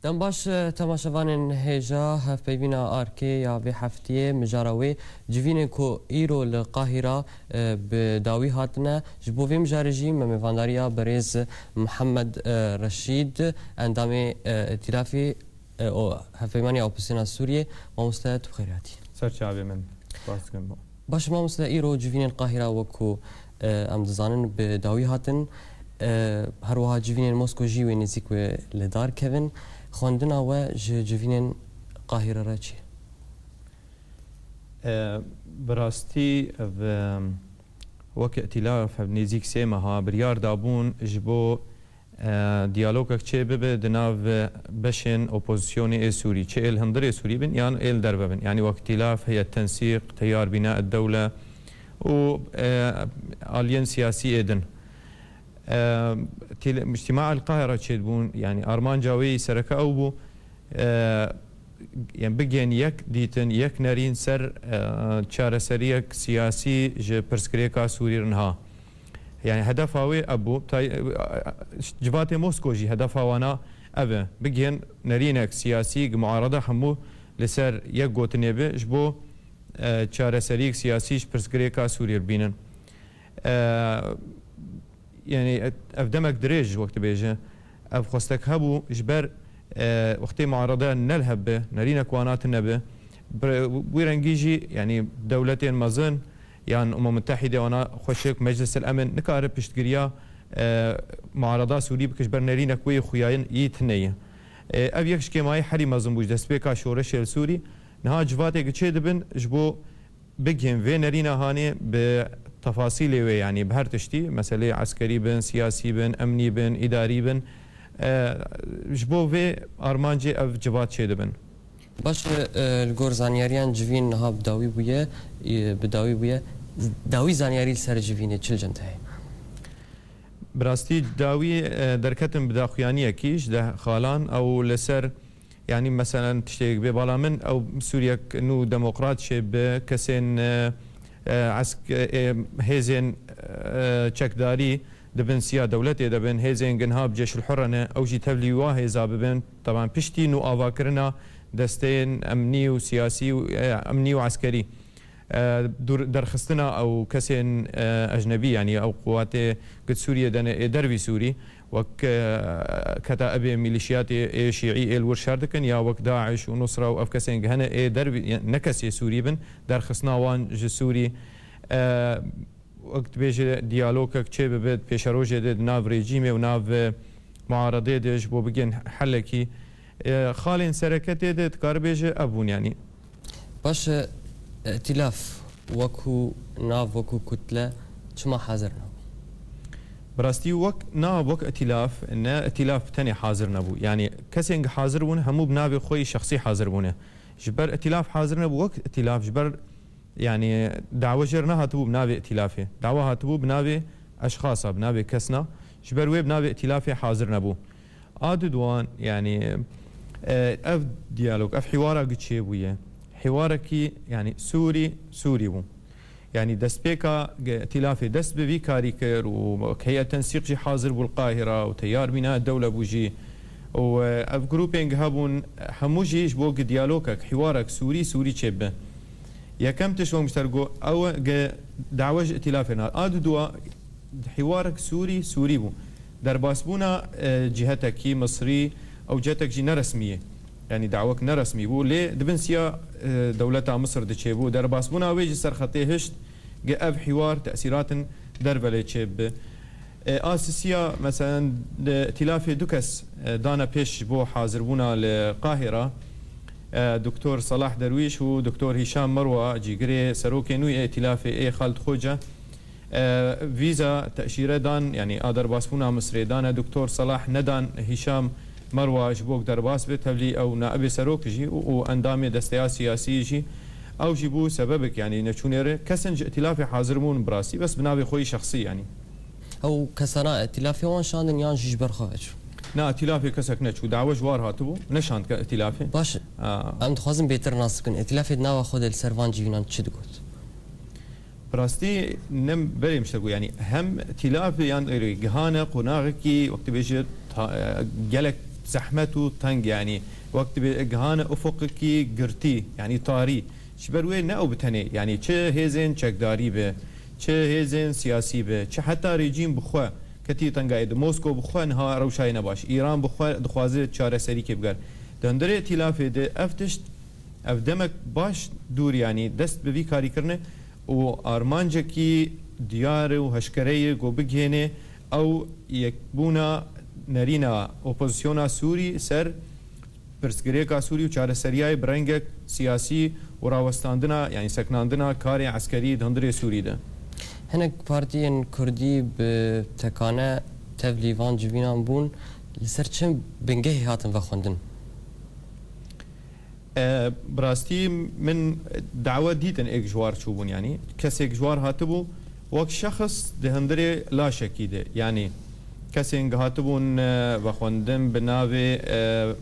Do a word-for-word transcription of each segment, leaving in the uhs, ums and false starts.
Dem baş, e, temaşevanên hêja hevpeyvîna Arkê ya vê heftiyê, mijara wê civînên ku îro li Qahîra, e, bi dawî hatine. Ji bo vê mijarê jî me mêvandariya berêz Mihemed, e, Reşîd, endamê, e, Îtîlafê, e, o, Hevpeymaniya Opozîsyona Sûriyê, mamoste tu bi xêr hatî. Ser çavê min. Spas dikim. Baş mamoste, îro civînên Qahîra wekû, e, em dizanin bi dawî hatin. E, her wiha civînên Mosko jî wê nêzîk wê li dar kevin. Xwendina we ji civînên Qahîre re çi ye? E, bi rastî ev, e, wek îtîlaf ev nêzîk sê meha biryar dabûn ji bo, e, diyalogek çê bibe di nav beşên opozisyonê ê Sûrî, çi ê li hundirê Sûrî bin yan ê li derve bin. Yanî wek îtîlaf, heyet tensîq, teyar bîna ed dewle û, e, aliyên siyasî ê din. E, tîl-, îctîma el Qahira çêdibûn, yanî armanca wê yî sereke ew bû, e, yani bigihên yek dîtin, yek nerîn ser, e, çareseriyek siyasî ji pirsgirêka Sûrî re niha. Yani hedefa wê ev bû. Tay-, e, civatê Mosko jî hedefa wana ev e. Bigihên nerînek siyasî, muarada hemû li ser yek gotinê bi, ji bo, e, çareseriyek siyasî ji pirsgirêka Sûrî re bînin. E, yani, ev demek dirêj wek dibêje. Ev xwestek hebû ji ber, e, wextê muarada ne li hev bi, nerînek wana tune bi. Bi wî rengî jî, yani, dewletên mezin yan Umem Mutehîde wana xweşik Meclis el Emin nikare piştgiriya, e, muarada Sûrî bike ji ber nerînek wê yê xuyayin yî tune ye. E, ev yek ji kêmayî herî mezin bû ji destpêka şoreşê li Sûrî. Niha civatê ki çê dibin ji bo bigihên vê nerîna hanê bi tefasîlê wê, yanî bi her tiştî, meseleyê eskerî bin, siyasî bin, emnî bin, îdarî bin, e, ji bo vê armancê ev civat çêdibin. Baş e, e, li gor zanyariyan civîn niha bi dawî bûye, e, bi dawî bûye. Dawî zanyarî li ser civînê çi li cem te heye? Bi rastî dawî, e, derketin bi daxuyaniyekî ji deh xalan ew li ser Yanî, meselen, tiştê yek bê, bala min ew Sûriyek nû demokrat çê bi kesên, e, e, esk-, e, hêzên, e, çekdarî di bin siya dewletê de bin, hêzên ginha bi Cêşul Hurre ne, ew jî tevlî wa hêza bibin, teban piştî nû avakirina desteyên emnî û siyasî û, e, emnî û eskerî. E, dûr-, derxistina ew kesên, e, ecnebî, yanî ew quwatê ku di Sûriyê de ne ê dervî Sûrî, wek, e, keta ebê milîşiyatê ê şîî ê li wir şer dikin, ya wek DAIŞ û Nusra û ev kesên ki hene ê dervî, ne kesê Sûrî bin, derxistina wan ji Sûrî, e, wek dibêje diyalogek çê bibe di pêşerojê de di nav rejîmê û nav, e, muaredê de ji bo bigên helekî. E, xalên sereke tê de dikare bêje ev bûn, yanî. Baş e, îtîlaf wekû nav, wekû kutle çima hazir nebû? Bi rastî wek nav, wek îtîlaf, ne îtîlaf bi tenê hazir nebû. Yanî kesên ki hazir bûn, hemû bi navê xwe yî şexsî hazir bûne. Ji ber îtîlaf hazir nebû, wek îtîlaf, ji ber, yanî, dawe jê re nehatibû bi navê îtîlafê. Dawe hatibû bi navê eşxasa, bi navê kesna. Ji ber wê bi navê îtîlafê hazir nebû. A diduan, yanî, e, ev diyalog, ev hiwara gi çêbûye. Hiwarekî, yanî, Sûrî, Sûrî bû. Yanî, destpêka ge-, îtîlafê dest bi vî karî kir û heyet tensîq jî hazir bû li Qahira û teyar bîna dewle bû jî. Û, e, ev grûpên gi hebûn, hemû jî ji bo gi diyalogek, hiwarek Sûrî, Sûrî çêbibe. Yekem tişt wek ji te re got, ew e, ge dawe ji îtîlafê re hat. A didua, hiwarek Sûrî, Sûrî bû. Derbasbûna, e, cihetekî, Misrî, ew cihetek jî neresmî ye. Yanî dawek neresmî bû. Lê di bin siya, e, dewleta Misir diçêbû. Derbasbûna wê ji ser xetê hişt, ge ev hiwar tesîratin derve lê çêbibe. E, a sisiya, meselen, di îtîlafê du kes, e, dane pêş ji bo hazirbûna li Qahira. E, Doktor Salah Derwîş û Doktor Hîşam Merwa, cîgirê serokê nû yê îtîlafê ê Xalid Xoce, e, vîza teşîre dan, yanî a derbasbûna Misrê dane Doktor Salah, nedan Hîşam Merwa ji bo derbas be, tevlî ew naibê serok jî û, û endamê desteya siyasî jî. Ew jî bû sebebek, yanî neçûnê re. Kesên ji îtîlafê hazir bûn bi rastî, bes bi navê xwe yî şexsî, yanî. Ew kesana îtîlafê wan şandin yan jî ji ber xwe ve çû? Na, îtîlafê kesek neçû. Dawe ji war hatibû, neşandke îtîlafê. Baş e. A. Em dixwazin bêtir nas bikin. Îtîlafê di nava xwe de li ser van civînan çi digot? Bi rastî ne berê min ji te got. Yanî hem îtîlafê yan gihane qonaxekî, wek dibêje ta-, gelek zehmet û teng, yanî wek dibê gihane ufukekî girtî, yanî tarî. Ji ber wê ne ew bi tenê, yanî çi hêzên çekdarî be, çi hêzên siyasî be, çi heta rejîm bi xwe ketî tengayê de. Mosko bi xwe niha rewşayê ne baş. Îran bi xwe dixwaze çareserîkê bigere. Di hundirê îtîlafê de ev tişt, ev demek baş dûr, yanî dest bi vî karî kirine û armancekî diyar û heşkere ye ku bigihêne ew yekbûna nerîna opozisyona Sûrî ser pirsgirêka Sûrî û çareseriyayê bi rengek siyasî û rawestandina, yanî sekinandina karê eskerî di hundirê Sûrî de. Hinek partiyên kurdî bi tekane tevlî van civînan bûn, li ser çi bingehê hatin vexwendin? E, bi rastî min dawe dîtin êk ji war çûbûn, yanî kesêk ji war hatibû wek şexs di hundirê laşekî de, yanî kesên hatibûn, e, vexwendin bi navê, e,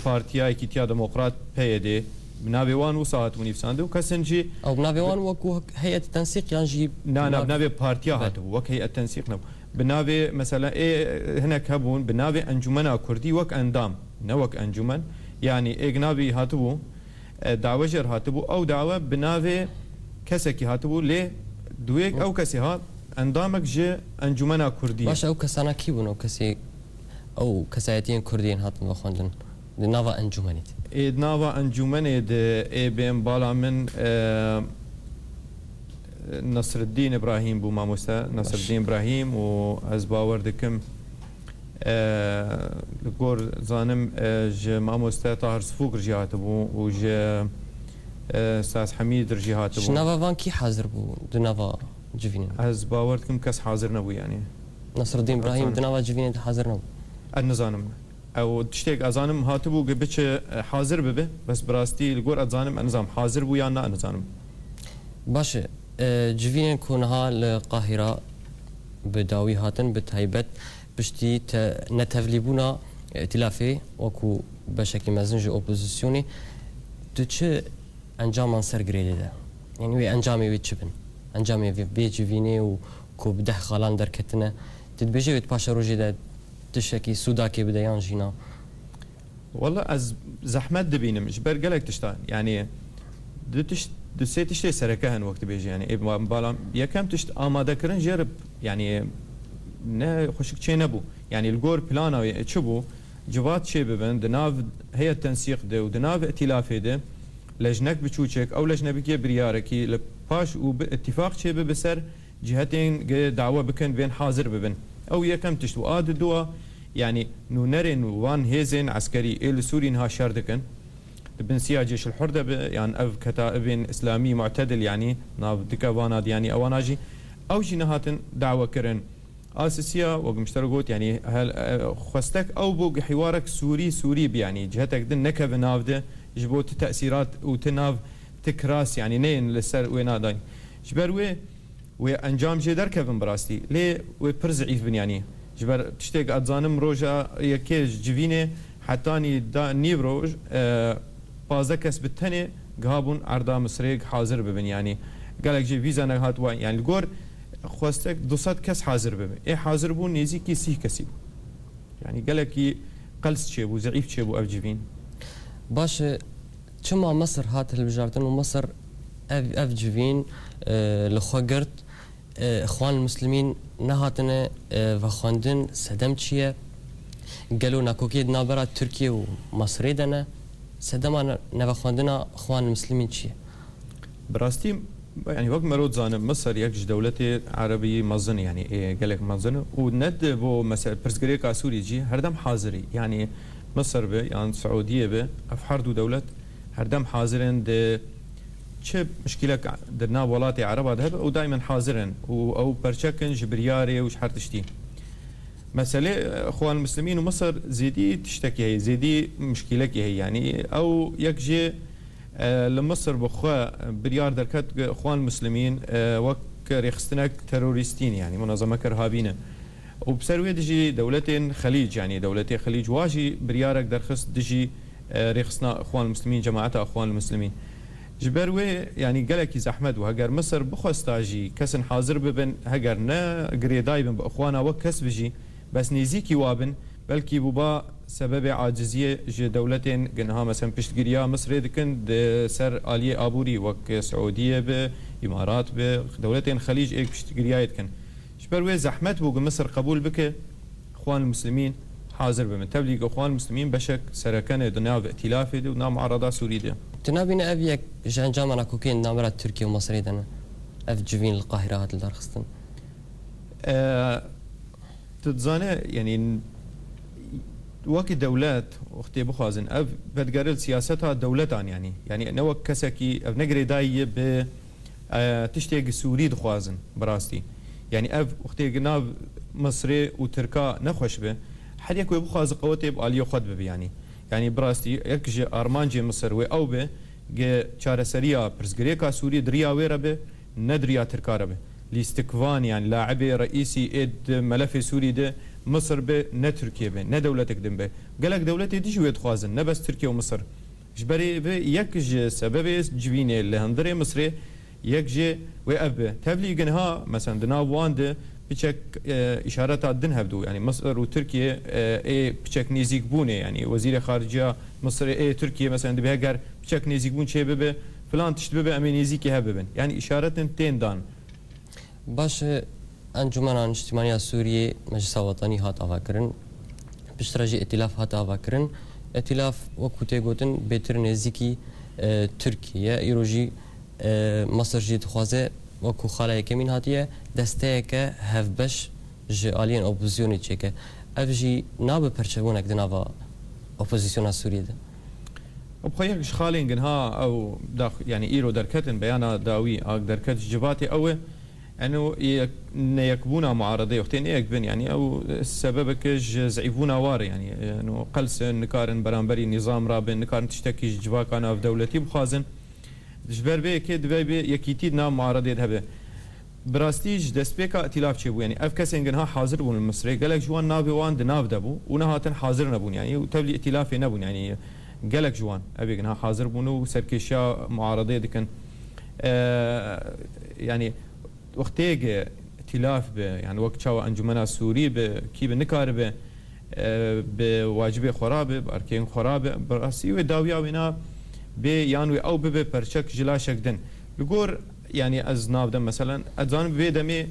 Partiya Yekîtiya Demokrat, P Y D, bi navê wan wisa hatibûn nivîsandin û kesên jî. Ew bi navê wan wekû heyet tensîq yan jî. Na, na, bi nav- navê partiya Be- hatibû, wek heyet tensîq nebû. Bi navê, mesela, ê, hinek hebûn, bi navê Encûmena Kurdî wek endam, ne wek encûmen. Yanî êk navî hatibû, e, dawe jêr hatibû, ew dawe bi navê kesekî hatibû, lê duwêk ew kesê hat, endamek ji Encûmena Kurdî. Baş, ew kesana kî bûn, ew kesê, ew kesayetiyên kurdî yên hatin vexwendin di nava encûmenê de? Ê, di nava encûmenê de ê bên bala min, e, Nasreddîn Îbrahîm bû, mamoste Nasreddîn Îbrahîm, û ez bawer dikim, e, li gor zanim, e, ji mamoste Tahir Sifûk re jî hatibû û ji, e, Ustaz Hemîd re jî hatibû. Ji nava van kî hazir bû di nava civînê? Ez bawer dikim kes hazir nebû, yanî. Nasreddîn Îbrahîm di nava civînê de hazir nebû? Ez nizanim. Ew tiştêk ez zanim hatibû ku biçe, e, hazir bibe, bes bi rastî li gor ez zanim, ez nizanim hazir bû yan na, ez nizanim. Baş e, e, civînên ku niha li Qahîra bi dawî hatin, bi taybet piştî te-, netevlîbûna îtîlafê wekû beşekî mezin ji opozisyonê, tu çi encaman ser girêdê de? Yanî wê encamê wê çi bin? Encamê vê, vê civînê û ku bi deh xalan derketine, tu dibêjî wê di paşerojê de tiştekî sûdakê bide yan jî na? Wela ez zehmet dibînim ji ber gelek tiştan. Yanî du tişt, du sê tiştê sereke hene wek dibêjî. Yanî ê ba-, bala yekem tişt amadekirin jê re, yanî ne xweşik çê nebû. Yanî li gor plana wê çi bû? Civat çêbibin, di nav heyet tensîq de û di nav îtîlafê de lejnek biçûçek, ew lejne bike biryarekî li paş û bi îtîfaq çêbibe ser cihetên ge dawe bikin bên hazir bibin. Ew yekem tişt bû. A di dua, yanî nûnerên û van hêzên eskerî ê li Sûrî niha şer dikin, di bin siya Cêşil Hur de be, yan ev ketaibên îslamî mu'tedil, yanî nav dike vana de, yanî ewana jî, ew jî nehatin dawe kirin. A sisiya, wek min ji te re got, yanî hel-, e, xwestek ew bû ku hîwarek Sûrî, Sûrî bi, yanî cihetek din nekeve nav de, ji bo ti tesîrat û ti nav, ti kiras, yanî neyên li ser wê nadayîn. Ji ber wê, wê encam jê derkevin bi rastî. Lê wê pir zeîf bin, yanî. Ji ber tiştê ku ez dizanim roja yekê ji civînê hetanî da nîv roj, e, pazdeh kes bi tenê gihabûn erda Misirê hazir bibin, yanî gelek jê vîza nehat wan, yanî li gor xwestek du sed kes hazir bibin. Ê hazir bûn nêzîkî sîh kesî bû. Yanî gelekî qels çêbû, zeîf çêbû ev civîn. Baş e, çima Misir hat hilbijartin û Misir ev, ev civîn, e, li xwe girt? E, Îxwan Muslimîn nehatine, e, vexwendin, sedem çi ye? Gelo nakokiyê di navbera Tirkiye û Misirê de ne? Sedema ne-, nevexwendina Îxwan Muslimîn çi ye? Bi rastî, yanî wek mero dizanin, Misir yek ji dewletê erebî mezin, yanî ê gelek mezin û ne di bo mese-, pirsgirêka Sûrî jî herdem hazir î. Yanî Misir be yan Siûdiyê be, ev her du dewlet herdem hazir in di çi mişkîlek di nav welatê ereba de hebe, ew daimen hazir in û ew perçek in ji biryarê û ji her tiştî. Meselê, e, Îxwan Muslimîn û Misir zêdî tiştekî heye, zêdî mişkîlekî heye. Yanî ew yek jê, e, li Misir bi xwe biryar derket ku Îxwan Muslimîn, e, wek rêxistinek terorîstî ne, yanî munezemeke irhabî ne. Û bi ser wê dijî dewletên Xelîc, yanî dewletê Xelîc wa jî biryarek derxist dijî, e, rêxistina Îxwan Muslimîn, cemaeta Îxwan Muslimîn. Ji ber wê, yanî gelekî zehmet bû. Heger Misir bixwesta jî kesin hazir bibin, heger ne girêdayî bin bi Îxwana wek kes bijî, bes nêzîkî wa bin, Belkî bûba sebebê aciziyê ji dewletên ginha, meselen piştgiriya Misrê dikin di ser aliyê aborî, wek Siûdiyê bi, Îmarat bi, dewletên Xelîc êk piştgiriyayê dikin. Ji ber wê zehmet bû ku Misir qebûl bike Xwan Muslimîn hazir bibin. Tevlî ku Xwan Muslimîn beşek sereken e di nav îtilafê de û nav muarada Sûrî de. Tu nabîne ev yek ji encama nakokên navbera Tirkiye û Misirê de ne? Ev civîn li Qahira hat lidarxistin. E, Tu dizane, yanî, wekî dewlet wextê bixwazin, ev vedigere li siyaseta dewletan, yanî, yanî ne wek kesekî, ev ne girêdayî ye bi, e, tiştê gi Sûrî dixwazin, bi rastî. Yanî ev wextê gi nav Misrê û Tirka nexweş be, her yek wê bixwaze qewetê bi aliyê xwe de bibe, yanî. Yanî bi rastî yek ji armancê Misir wê ew be, gi çareseriya pirsgirêka Sûrî di riya wê re be, ne di riya Tirka re be. Lîstikvan, yanî laibê reîsî ê di melefê Sûrî de Misir be, ne Tirkiye be, ne dewletek din be. Gelek dewletê dî jî wê dixwazin, ne bes Tirkiye û Misir. Ji berê vê yek ji sebebê civînê li hundirê Misirê yek jê wê ev be. Tevlî ginha, meselen, di nav wan de piçek, e, îşareta din hevdû. Yanî Misir û Tirkiye, e, ê piçek nêzîkbûnê, yanî Wezîrê Xariciya Misirê ê Tirkiye, meselen, dibê heger piçek nêzîkbûn çê bibe, filan tişt bibe, em ê nêzîkî hev bibin. Yanî îşaretên tên dan. Baş e, Encûmena Niştîmaniya Sûriyê Meclisa Wetanî hat avakirin. Piştre jî îtîlaf hat avakirin. Îtîlaf, wekû tê gotin, bêtir nêzîkî, e, Tirkiyê ye. Îro jî, e, Misir jî dixwaze, wekû xala yekemîn hatiye, desteyeke hevbeş ji aliyên opozisyonê çêke. Ev jî nabe perçebûnek di nava opozisyona Sûriyê de? Bi xwe yek ji xalên ginha ew dax-, yanî îro derketin, beyana dawî a derket ji civatê ew e, eno yek-, neyekbûna muaredê wextê neyek bin, yanî ew sebebeke ji zeîfbûna war e, yanî eno qels in, nikarin beramberî nîzam rabin, nikarin tiştekî ji civaka navdewletî bixwazin. Ji ber vê yekê divê bê yekîtî di nav muaredê de hebe. Bi rastî ji destpêka îtîlaf çêbû. Yanî ev kesên ginha hazir bûn li Misirê. Gelek ji wan navê wan di nav de bû û nehatin hazir nebûn. Yanî û tevlî îtîlafê nebûn. Yanî gelek ji wan ev ê ginha hazir bûn û serkêşiya muaredê dikin. Eee, yanî wextê ge îtîlaf be, yanî wek çawa Encûmena Sûrî be, kî be nikaribe, e, bi wacibê xwe rabe, bi erkên xwe rabe, bi rastî wê dawiya wêna bê yan wê ew bibe perçek ji laşek din. Li gor, yanî ez nav de, meselen, ez zanim vê demê,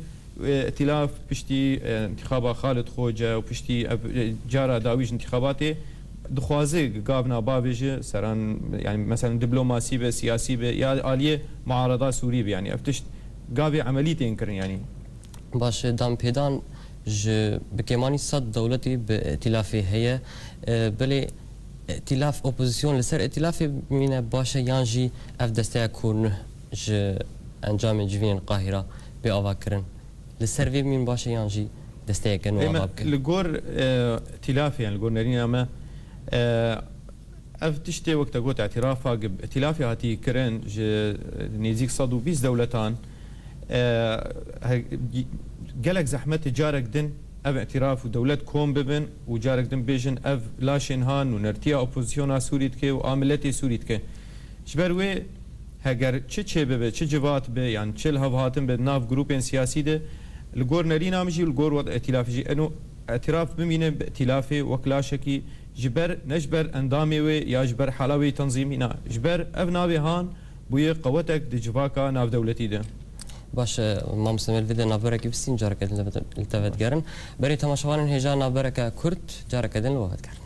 e, îtîlaf piştî, e, întîxaba Xalid Xoce û piştî ev, e, cara dawî ji întîxabatê dixwaze gavna bavêje seran, yanî meselen diplomasî be, siyasî be, ya aliyê muarada Sûrî be, yanî ev tişt gavê emelî tên kirin, yanî. Baş e, danpêdan ji bi kêmanî sed dewletî bi îtîlafê heye. E, belê îtîlaf, opozîsyon li ser îtîlafê bimîne baş e yan jî ev desteya ku nuh ji encamên civînên Qahîra bê avakirin? Li ser vê bimîn baş e yan jî desteyeke nû ava bikin? Li gor, e, îtîlafê, yan li gor nerîna me, e, Ev tiştê wek te got, îtîrafa, îtîlafê hatî kirin ji nêzîk sed û bîst dewletan, e, he, gelek zehmet e carek din ev îtîraf û dewlet kom bibin û carek din bêjin ev laşên ha nûnertiya opozisyona Sûrî dike û a miletê Sûrî dike. Ji ber wê heger çi çê bibe, çi civat be, yan çi li hev hatin be di nav grûpên siyasî de, li gor nerîna min jî, li gor wek îtîlafê jî, eno îtîraf bimîne bi îtîlafê wek laşekî Ji ber, ne ji ber endamê wê ya ji ber hala wê tenzîmî, na, ji ber ev navê han bûye qewetek di civaka navdewletî de. Baş e, mamoste, me li vê de navberekî bistîn, careke din li te vedigerin. Berê temaşevanên hêja, navbereke kurt, careke din li we vedigerin.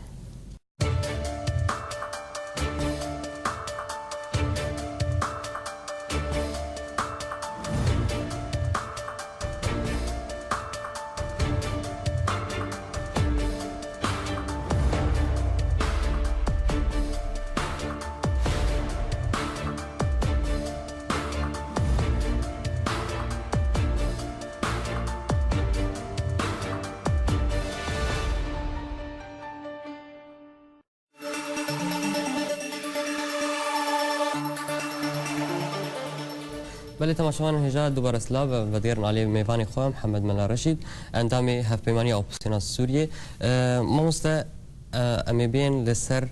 Belê temaşevanên hêja, dubare silav, vedigerin alî mêvanê xwe Mihemed Mela Reşîd, endamê Hevpeymaniya Opozisyona Sûriyê. E, mamoste, e, em ê bên li ser,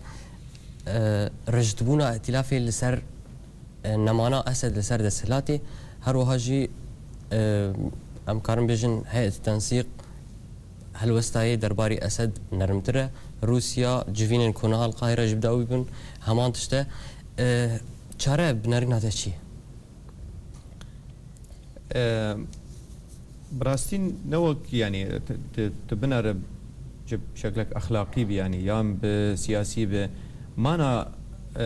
e, rijdbûna îtîlafê li ser, e, nemana Esed li ser desthilatê. Her wiha jî, e, em karin bêjin heyet tensîq helwestayê derbarî Esed nermtir e. Rûsya civînên ku niha li Qahîre ji bi dawî bin, heman tişt e. E, çare bi nerîna te çi ye? E, bi rastî ne wek, yanî, tu, tu, tu binere ji şeklek exlaqî bi, yanî, yan bi siyasî bi. Mana, e,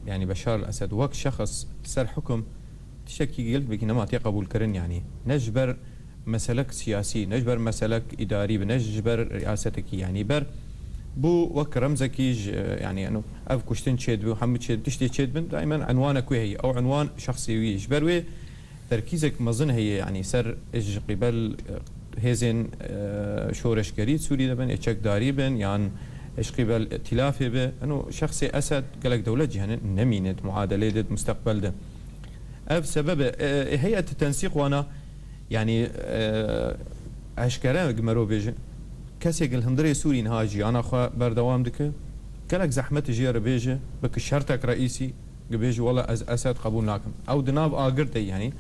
yanî, Beşar el-Esed wek şexs ser hukum tiştekî gelek bikî nema tê qebûlkirin, yanî. Ne ji ber meselek siyasî, ne ji ber meselek îdarî bi, ne ji ber riyasetekî, yanî ber bû wek remzekî ji, yanî, eno, ev kuştin çêdibe û hemû çê, tiştê çêdibin, daimen enwanek wê heye. Ew enwan şexsê wî. Ji ber wê terkîzek mezin heye, yanî ser ji qîbel, e, hêzên, e, şoreşgerî Sûrî de bin, ê çekdarî bin, yan ji qîbel îtîlafê bi. Eno şexsê Esed gelek dewlet jî hene, nemîne di muadelê de, di musteqbel de. Ev sebeb e, e, heyet tensîq wana, yanî, e, eşkere gi mero bêje, kesê gi li hundirê Sûrî niha jiyana xwe berdewam dike, gelek zehmet jê re bêje, bike şertek reîsî, gi bêje, wela ez Esed qebûl nakim. Ew di nav agir de, yanî,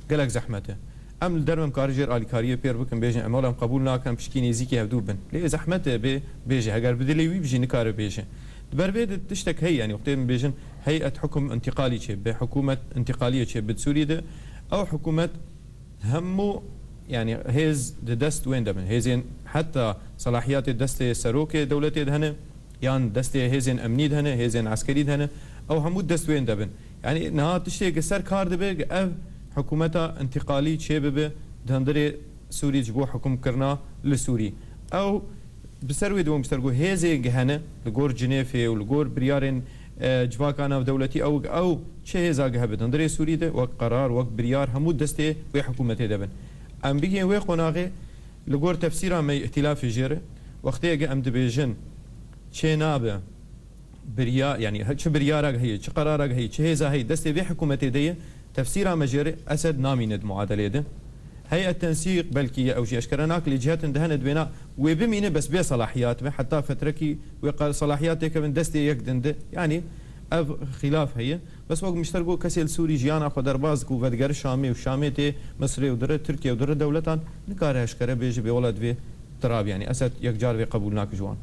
gelek zehmet e. Em li derve em karin jêr alîkariyê pêr bikin, bêjin, em wela em qebûl nakin, pişkî nêzîkî hevdû bin. Lê zehmet e bê, bêje, heger bi dilê wî bi jî nikare bêje. Di ber vê de tiştek heye, yanî wextê em bêjin heyet hukum întîqalî çêbibe, hikûmet întîqaliyê çêbibe di Sûriyê de, ew hikûmet hemû, yanî hêz di dest wên de bin. Hêzên heta selahiyatê destê serokê dewletê de hene, yan destê hêzên emnî de hene, hêzên eskerî de hene, ew hemû dest wên de bin. Yanî niha tiştê ki ser kar dibe, ki ev hikûmeta întîqalî çêbibe di hundirê Sûrî ji bo hikûmkirina li Sûrî. Ew Bi ser wê de wê mişter got, hêzê gi hene li gor Cinêfê û li gor biryarên, e, civaka navdewletî, ew, ew çi hêza gi hebe di hundirê Sûrî de, wek qerar, wek biryar, hemû destê wê hikûmetê de bin. Em bigihên wê qonaxê, li gor tefsîra me yê îtîlafê jê re, wextê ge em dibêjin çê nabe, birya-, yanî he-, çi biryarak heye, çi qerarak heye, çi hêza heye, destê vê hikûmetê de ye, tefsîra me jê re Esed namîne di muadelê de. Heyet tensîq belkî ye, ew jî eşkere nake, lê cihetin de hene dibêna wê bimîne, bes bê selahiyat be, heta fetrekî wê qe-, selahiyat têkevin destê yek din de. Yanî ev xîlaf heye. Bes wek mişter got, kesê li Sûrî jiyana xwe derbas dike û vedigere Şamê û Şamê tê Misirê û dire Tirkiye û dire dewletan, nikare eşkere bêje bê wela divê tirab, yanî Esed yekcar vê qebûl nake ji wan.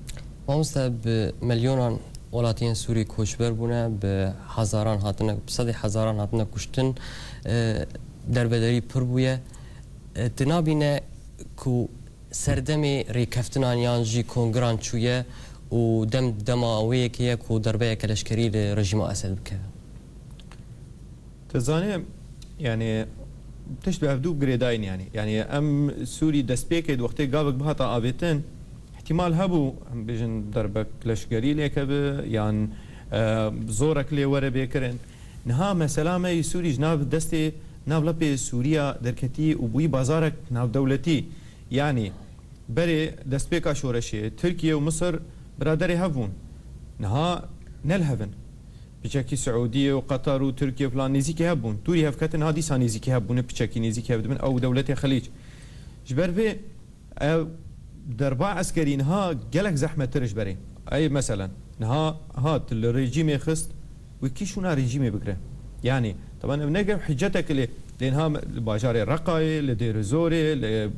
Mamoste, bi milyonan welatiyên Sûrî koçber bûne, bi hezaran hatine, bi sedê hezaran hatine kuştin, e, derbederî pir bûye. E, tu nabîne ku serdemê rêkeftinan yan jî kongiran çûye û dem dema wê yekê ye ku derbeyeke leşkerî li rejîma Esed bikeve? Tu zanî, yanî, tişt bi hevdû girêdayî ne, yanî. Yanî, em Sûrî destpêkê di wextê gavek bihata avêtin, îhtîmal hebû, em bêjin, derbek leşkerî lê keve, yan, e, zorek lê were bêkirin. Niha mesela me yê Sûrî ji nav destê, nav lepê Sûriya derketî û bûyî bazarek navdewletî. Yanî, berê destpêka şoreşê, Tirkiye û Misir biraderê hev bûn. Niha ne li hev in. Piçekî Siûdiye û Qatar û Tirkiye filan nêzîkî hev bûn. Tûrî hev ketin, ha dîsa nêzîkî hev bûne, piçekî nêzîkî hev dibin, ew dewletê Xelîc. Ji ber vê ev derba eskerî niha gelek zehmettir ji berê. Ey meselen, niha hat li rejîmê xist, wê kî şûna rejîmê bigire? Yanî, teban ev ne ge-, hiccetek lê, lê niha li bajarê Reqayê, li Dêrizorê, li,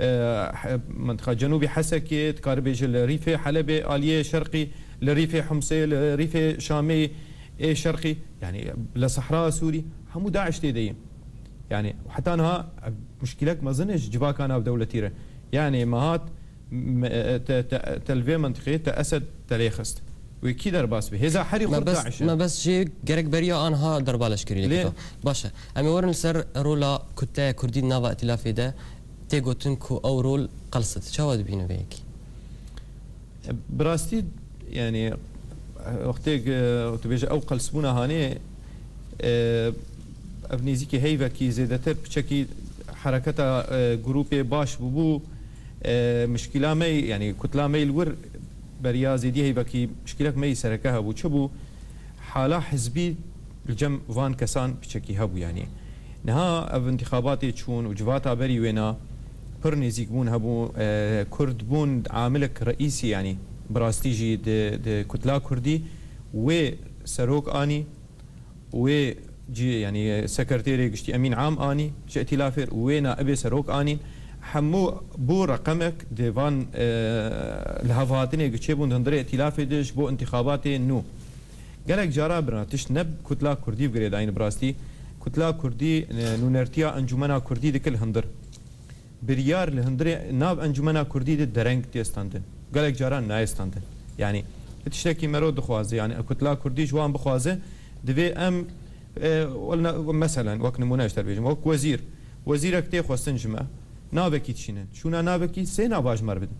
e, he-, mintiqa Cenûbî Hesekê, dikare bêje li rîfê Helebê aliyê şerqî, li rîfê Humsê, li rîfê Şamê ê şerqî, yanî li Sehra Sûrî, hemû DAIŞ tê de ye. Yanî heta niha muşkîlek mezin e ji civaka navdewletî re. Yanî me hat, me, te, te, te li vê mintiqê te Esed te lê xist. Wê kî derbas be? Hêza herî xurt DAIŞ e. Me bes jê gerek beriya anha derba leşkerî lê kito. Baş e. Em ê werin li ser rola kutleya Kurdî di nava îtîlafê de. Tê gotin ku ew rol qels e. Çawa dibîne vê yekê? Bi rastî, yanî, wextê, e, tu bêje ew qelsbûna hanê, e, ev nêzîkî heyvekî zêdetir piçekî hereketa, e, grûpê baş bûbû, e, mişkîla me, yanî kutla me li wir beriya zêdî heyvekî mişkîlek me yî sereke hebû. Çi bû? Hala hizbî li cem van kesan piçekî hebû, yanî. Niha ev intixabatê çûn û civata berî wêna pir nêzîkbûn hebû, e, Kurd bûn amilek reîsî, yanî bi rastî jî di, di kutla Kurdî wê serok anî, wê cî, yanî sekreterê giştî Emîn Am anî ji îtîlafê û wê naibê serok anîn. Hemû bû reqemek di van, e, li hevhatinê giçê bûn di hundirê îtîlafê de ji bo întîxabatê nû. Gelek cara bira tişt ne bi kutla kurdî bi girêdayîn bi rastî. Kutla kurdî, e, nûnertiya encûmena kurdî dike li hundir. Biryar li hundirê nav encûmena kurdî de dereng tê standin. Gelek caran nayê standin. Yanî tiştekî mero dixwaze, yanî kutla kurdî ji wan bixwaze, divê em, e, wela, meselen, wek nimûne ji te bêjim, wek wezîr, wezîrek tê xwestin ji me, navekî dişînin. Şûna navekî sê nava ji me re bidin.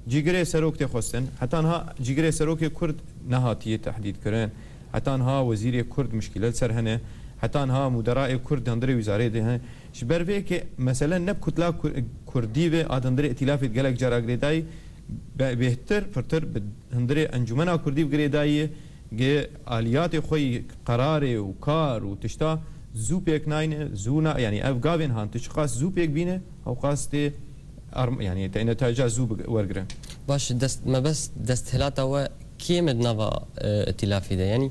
Cîgirê serok tê xwestin, heta niha cîgirê serokê kurd nehatiye tehdîd kirin. Heta niha wezîrê kurd mişkîle li ser hene. Heta niha muderaê kurd di hundirê wizareyê de hene. Ji ber vê yekê mesele ne bi kutla Kur-, kurdî ve a di hundirê îtîlafê gelek cara girêdayî be-, bêhtir, pirtir bi hundirê encûmena kurdî bi girêdayî ye. Gi aliyatê xwe yî qerarê û kar û tişta zû pêk nayne, zû na-, yanî ev gavên han tu çiqas zû pêk bîne, ewqas tê arm-, yanî tê netaîca zû bi-, wergirin. Baş, dest, mebest desthilata we kêm e di nava, e, îtîlafê de? Yanî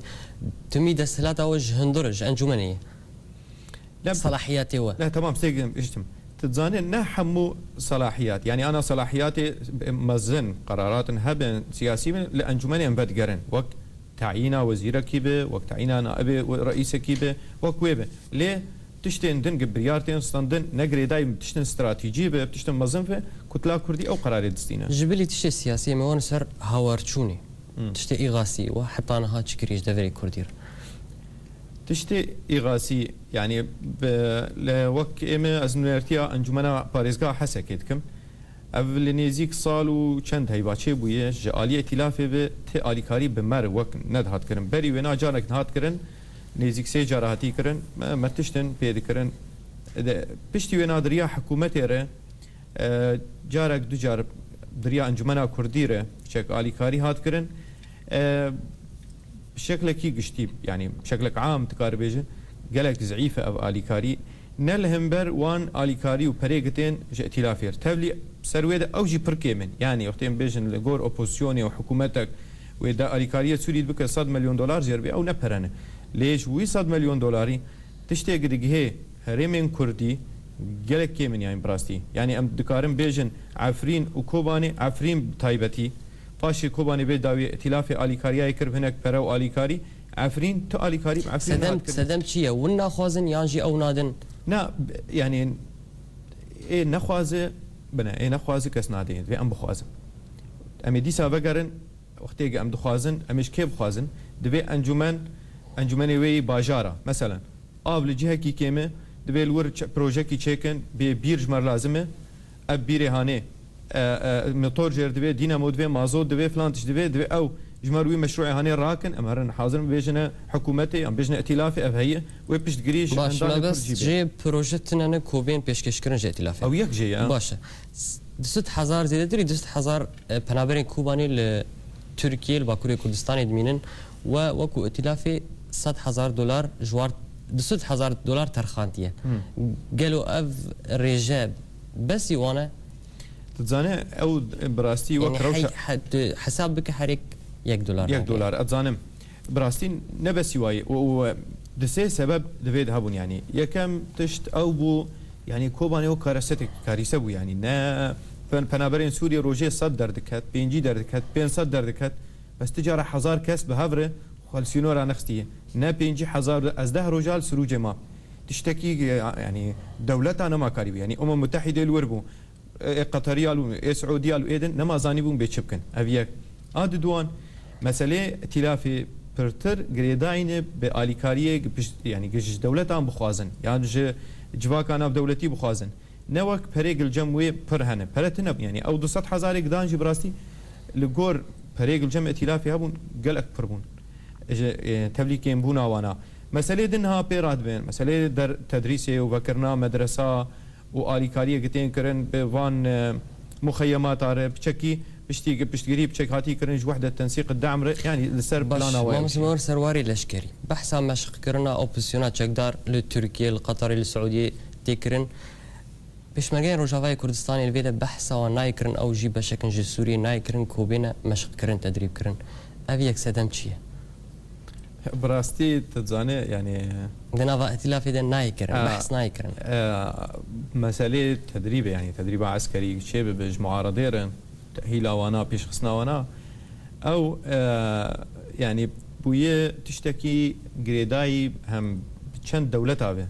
timî desthilata we ji hundir e, ji encûmenê ye? Ne, salahiyetê we. Ne, tamam, sê giştim. Tu dizanî ne hemû salahiyat, yanî ana salahiyatê mezin, qeraratên hebin, siyasî bin, li encûmenê em vedigerin. Wek tayîna wezîrekî be, wek tayîna naibê we-, reîsekî be, wek wê be. Lê tiştên din gi biryar tên standin, ne girêdayî tiştên stratejî be, tiştên mezin be, kutla kurdî ew qerarê distîne. Ji bilî tiştê siyasî em ê wan ser hawarçûnê. Hmm. Tiştê îxasî we heta niha çi kiriye ji deverê kurdî re? Tiştê îxasî, yanî bi, li wek ême ez nûnertiya Encûmena Parêzgeha Hesekê dikim. Ev li nêzîk sal û çend heyva çêbûye, ji aliyê îtîlafê ve ti alîkarî bi me re wek nedihat kirin. Berî wêna carek dihat kirin, nêzîk sê cara hatî kirin, me, me tiştin pê dikirin. De, piştî wêna di riya hikûmetê re, e, carek du car di riya Encûmena Kurdî re çek alîkarî hat kirin. E, şeklekî giştî, yanî şeklek am dikare bêje, gelek zeîf e ev alîkarî. Ne li hember wan alîkarî û perê gitên ji îtîlafê re. Tevlî ser wê de ew jî pir kêm in. Yanî wextê em bêjin li gor opozisyonê û hikûmetek wê de alîkariyê Sûrî dibike sed milyon dolar jê re bê, ew ne pere ne. Lê ji wî sed milyon dolarî tiştê ku digihê herêmên kurdî gelek kêm in, yanî bi rastî. Yanî em dikarin bêjin Efrîn û Kobanê, Efrîn bi taybetî, paşê Kobanê bê dawî îtîlafê alîkariyayê kir bi hinek pere û alîkarî. Efrîn, tu alîkarî bi Efrîn Sedem, nehat kirin. Sedem çi ye? Win naxwazin yan jî ew nadin? Na, b-, yanî ê nexwaze, bine, ê nexwaze kes nadê, divê em bixwazin. Em ê dîsa vegerin, wextê ku em dixwazin, em ê ji kê bixwazin? Divê encûmen, encûmenê wê yî bajara, meselen, av li cihekî kêm e, divê li wir çe-, projekî çêkin, bê bîr ji me re lazim e, ev bîrê hanê, e, e, motor jê re divê, dînamo divê, mazot divê, filan tişt divê, divê ew ji me re wî meşrûê hanê rakin, em herin hazir in bibêjine hikûmetê, yan bibêjine îtîlafê, ev heye, wê piştgirî ji Baş, endamê me Kurd bes jî bê. Jê proje tune ne ku bên pêşkêşkirin ji îtîlafê. Ew yek jê ye. Baş e. S-, du sed hezar zêdetirî, du sed hezar, e, penaberên Kobanê li Tirkiyê, li Bakurê Kurdistanê dimînin. We wekû îtîlafê sed hezar dolar ji war du sed hezar dolar terxantiye. Hmm. Gelo ev rêje besî wan e? Tu dizane ew bi rastî wek Yanî rewşa hey-, he-, tu hesab bike herêk yek dolar Yek nabê. Dolar, ez dizanim. Bi rastî ne besî wayî. Û, û di sê sebeb di vê de hebûn, yanî. Yekem tişt ew bû, yanî Kobanê wek karesetek, karîse bû, yanî. Ne pen-, penaberên Sûriyê rojê sed derdiket, pêncî derdiket, pênc sed derdiket. Bes ti cara hezar kes bi hev re xwe li sînora nexistî. Ne pêncî hezar, ez deh roja li Sirûcê ma. Tiştekî, yanî, dewleta nema karîbû. Yanî, Umem Mutehîdê li wir bû. Ê Qeteriya li, ê Siûdiya li, ê din nema zanîbûn bê çi bikin. Ev yek. A di duwan, meselê îtîlafê pirtir girêdayî ne bi alîkariyê, pişt-, yanî, ji dewletan bixwazin. Yan ji civaka navdewletî bixwazin. Ne wek perê gilcem wê pir hene. Pere tune bû. Yanî ew du sed hezarê gidan jî bi rastî li gor perê gilcem îtîlafê hebûn gelek pir bûn. Ji, e, tevlî kêmbûna wana. Meselê din niha pê radibin. Meselê der-, tedrîsê û vekirina medresa û alîkariyê gitên kirin bi van, e, muxeyemata re piçekî piştî, piştgirî piçek hatî kirin ji Wehdet Tensîq De'm re, yanî li ser Baş, plana wayê. Mamoste Mewar Serwarê Leşkerî. Behsa meşqkirina opozisyona çekdar li Tirkiyê, li Qeterê, li Siûdiyê tê kirin. Pêşmergeyên Rojavayê Kurdistanê li vê de behsa wan nayê kirin, ew jî beşek in ji Sûriyê nayê kirin, ku bêne meşqkirin, tedrîbkirin. Ev yek sedem çi ye? Bi rastî tu dizanî, yanî Di nava îtîlafê de nayê kirin, A, behs nayê kirin. e, meselê tedrîbê, yanî tedrîba eskerî çê bibe ji muaredê re, tehîla wana, pêşxistina wana, ew, e, yanî bûye tiştekî girêdayî hem bi çend dewleta ve.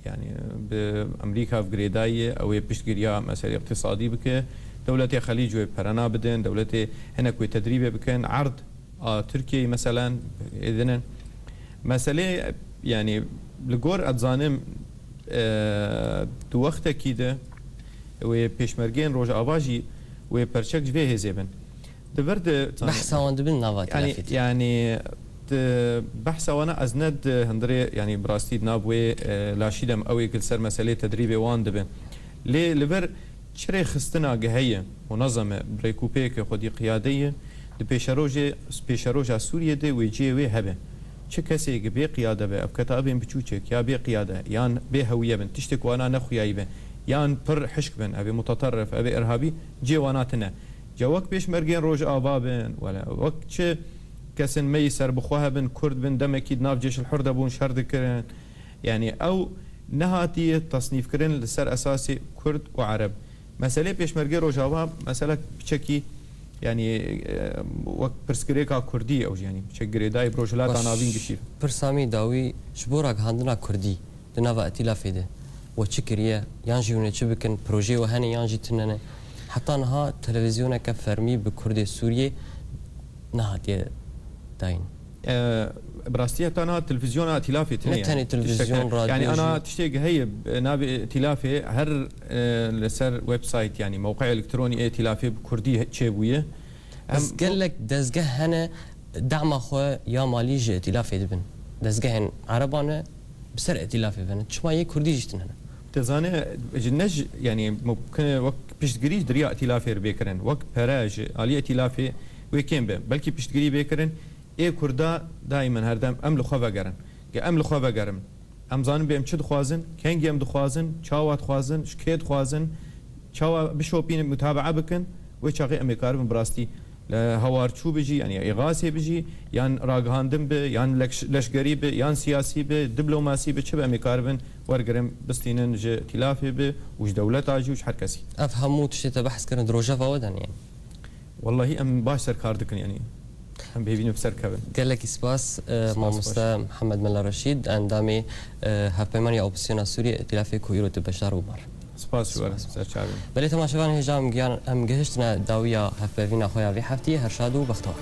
Yanî bi Amerîka ve girêdayî ye, ew ê piştgiriya meselê îqtîsadî bike, dewletê Xelîc wê perena bidin, dewletê hinek wê tedrîbê bikin, erd a Tirkiyeyê meselen, ê din in. Meselê, yanî li gor ez dizanim, e, di wextekî de wê pêşmergeyên Rojava jî wê perçek ji vê hêzê bin. Di vir de Behsa wan dibin nava Yanî, îtîlafê de. yanî di behsa wana ez ne di hundirê, yanî bi rastî di nav wê, e, laşî de me, ew ê ku li ser meselê tedrîbê wan dibe. Lê li vir çi rêxistina ge heye, munezeme, bi rêkûpêkê xwedî qiyade ye, di pêşerojê, pêşeroja Sûriyê de wê cihê wê hebe. Çi kesê ge bê qiyade be, ev keta evên biçûçek ya bê qiyade, yan bê hewiye bin, tiştê ku wana nexuyayî be, yan pir hişk bin, ev ê mutaterrif, ev ê irhabî, cihê wana tine. Ca wek pêşmergeyên Rojava bin, wele wek çi kesên me yî serbixwe hebin, Kurd bin, demekî di nav Ceyşil Hur de bûn, şer dikirin. Yanî ew nehatiye tasnîfkirin li ser esasê Kurd û Ereb. Meselê pêşmergê Rojava, mesela piçekî, yanî, e, wek pirsgirêka Kurdî ew jî, yanî piçek girêdayî bi Rojhilata Baş. Navîn gişî. Pirsa me yî dawî ji bo ragihandina Kurdî di nava îtîlafê de we çi kiriye? Yan jî hûn ê çi bikin? Projeyê we hene yan jî tune ne? Heta niha televîzyoneke fermî bi Kurdê Sûriyê nehatiye dayîn. E, bi rastî heta niha televîzyona îtîlafê tune Ne ye. tenê televîzyon, Tiştek ne. radyo Yanî ana jî. tiştê ge heye, e, navê îtîlafê her, e, li ser website, yanî mewqeya elektronî ê îtîlafê bi kurdî he-, çêbûye. Em Bes gelek dezgeh hene dema xwe ya malî ji îtîlafê dibin. Dezgehên Ereban e, bi ser îtîlafê ve ne. Çima yê kurdî jî tune ne? Te zane, ji ne ji, yanî mumkin e wek piştgirî ji diriya îtîlafê re bê kirin. Wek pere ji alî îtîlafê wê kêm be. Belkî piştgirî bê kirin, ê kurda daîmen her dem em li xwe vegerin. Ge em li xwe vegerin, em zanin bê em çi dixwazin, kengî em dixwazin, çawa dixwazin, ji kê dixwazin, çawa bişopînin, mutabaa bikin, wê çaxê em ê karibin bi rastî li hewarçû bijî, yanî îxasê bijî, yan ragihandin bi, yan lekş-, leşgerî bi, yan siyasî bi, diplomasî bi, çi bi em ê karibin wergirin, bistînin ji îtîlafê bi û ji dewleta jî û ji her kesî. Ev hemû tiştê te behs kirin di rojeva we de ne? Wellahî em baş ser kar dikin, yanî em bêhîvî ne bi ser kevin. Gelekî spas, e, Spas, mamoste baş. Mihemed Mela Reşîd, endamê, e, Hevpeymaniya Opozisyona Sûriyê, Îtîlafê ku îro tu beşdar bû mar. Spas ji we, Spas. ser çavên. Belê temaşevan hêja em giyan, em gihiştine dawiya hevpeyvîna xwe ya vê heftiyê, her şad û bextewar.